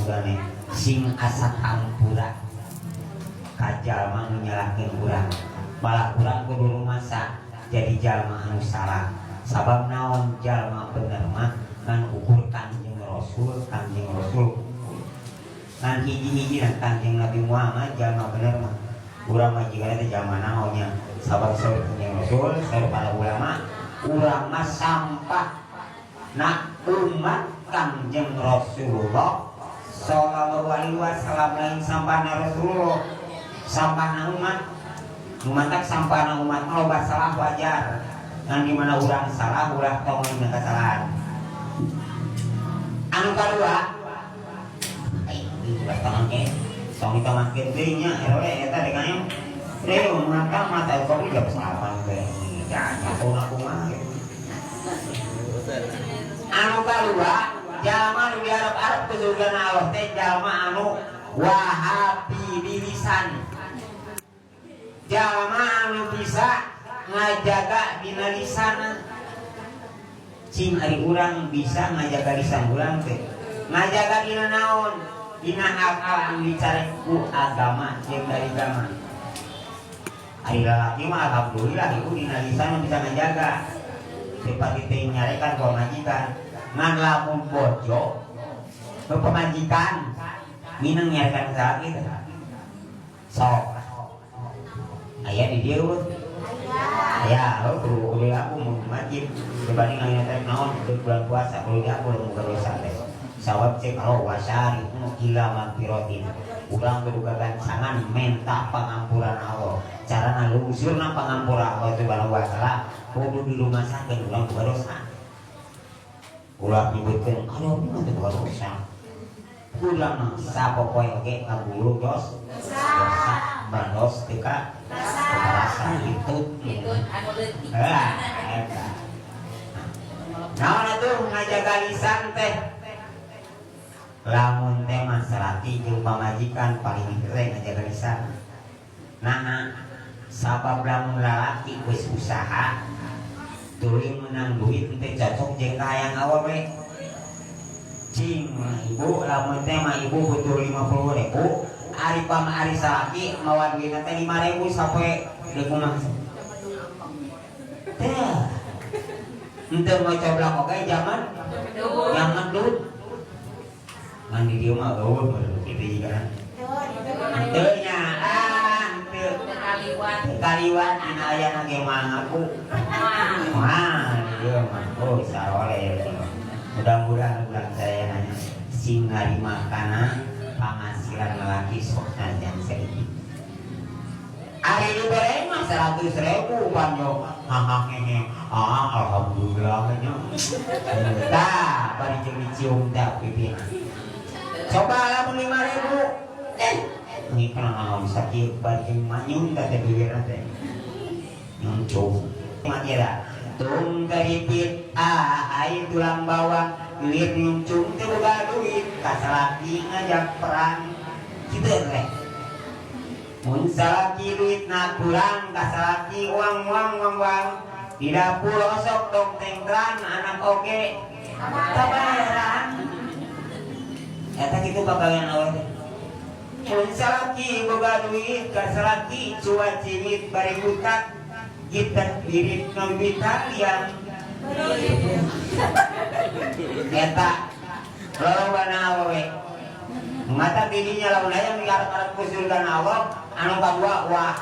surgane. Sing asa hampura ka jalma nu nyalahkeun urang, malah urang kudu rumasa jadi jalma anu salah. Sabab naon? Jalma bener mah ngan ukur Kanjeng Rasul. Kanjeng Rasul ngan hiji-hiji dan Kanjeng Nabi Muhammad jalma bener mah. Urang mah jiga teh jalma naonnya? Sabab saur Kanjeng Rasul, saur para ulama, urang mah sampah. Nah, umat Kanjeng Rasulullah Sallallahu Alaihi Wasallam lain sampahna Rasulullah, sampahna umat. Umat, sampahna umat mah loba salah, wajar. Ngan di mana urang salah, ulah tong dina kesalahan. Anu kadua, eh, ulah tangan ke tong ditamatkeun deui nya. RW eta DKM Reo mata mata kopi jam 9 teh ya nyatuna kumaha. Anu kadua, jalma nu diarep-arep ke surga Allah teh jalma anu wahabi bilisan, jalma anu bisa ngajaga dina lisana. Cing, ari urang bisa ngajaga lisan urang teh? Ngajaga dina naon? Dina hal-hal anu dicarek ku agama jeung dari agama. Ari lalaki mah alhamdulillah, ibu dina lisan bisa ngajaga, seperti teh nyarekan ku pamajikan. Ngan lamun bojo ke pamajikan mineng nyarekan salaki teh, sok aya di dieu ya. Oh, kudu kudu aku mau masjid dibanding ayeuna teh naon di bulan puasa, kudu aku muga dosa teh. Sabab cek kalau wasari ila magfiratin, urang kudu gagancangan menta pangampuran Allah. Carana lungsurna pangampura Allah Subhanahu wa Taala kudu di rumah sakit. Urang boga dosa, ulah nyebutkeun aduh, mah teu boga dosa. Urang mah sapopoe oge ngagulung dos dosa, bandos teu ka rasa itu. Itu anu leutik. Ah, eta. Naon atuh ngajaga lisan teh? Lamun teh mah salaki jeung pamajikan paling hese ngajaga lisan. Nah, sabab lamun lalaki geus usaha tuluy menang duit teh cocok jeung kahayang awewe. Cing, ibu, lamun teh mah ibu butuh 50.000, ari pam ari salaki mawa duitna teh 5.000 sampai di kumaha teh henteu mau coblak oge zaman yang ngedut. Ngan di dieu mah eueuh kitu jiga henteu nya, ah, henteu. Kaliwat. Kaliwat dina ayana ge mah ngaku. Wah, di dieu mah oh saroleh. Mudah-mudahan bulan saya nanya sing narima kana penghasilan lelaki, sok najan saeutik. Ari dibere mah 100.000 panjo haha hehe, ah, alhamdulillah nya. Tah, bari jeung dicium teh pipina. Coba lamun 5.000, eh, ini kana bisa kieu bari jeung manyun teh teh bibirna teh. Nyuncung. Mah tung karipit, ah, ai tulang bawang duit nyuncung teh boga duit ka salaki ngajak perang kitu teh. Mun salaki duitna kurang ka salaki uang uang uang uang di dapur osok dong tengtran, anak oge kabayaran. Eta kitu pagawean awe teh. Mun salaki boga duit ka salaki cuat cingit bari butak gitar birit ngawitan yang eta lolobana awewe mata didinya. Lamun aya miarep-arep ku surga Allah, anu kadua wah.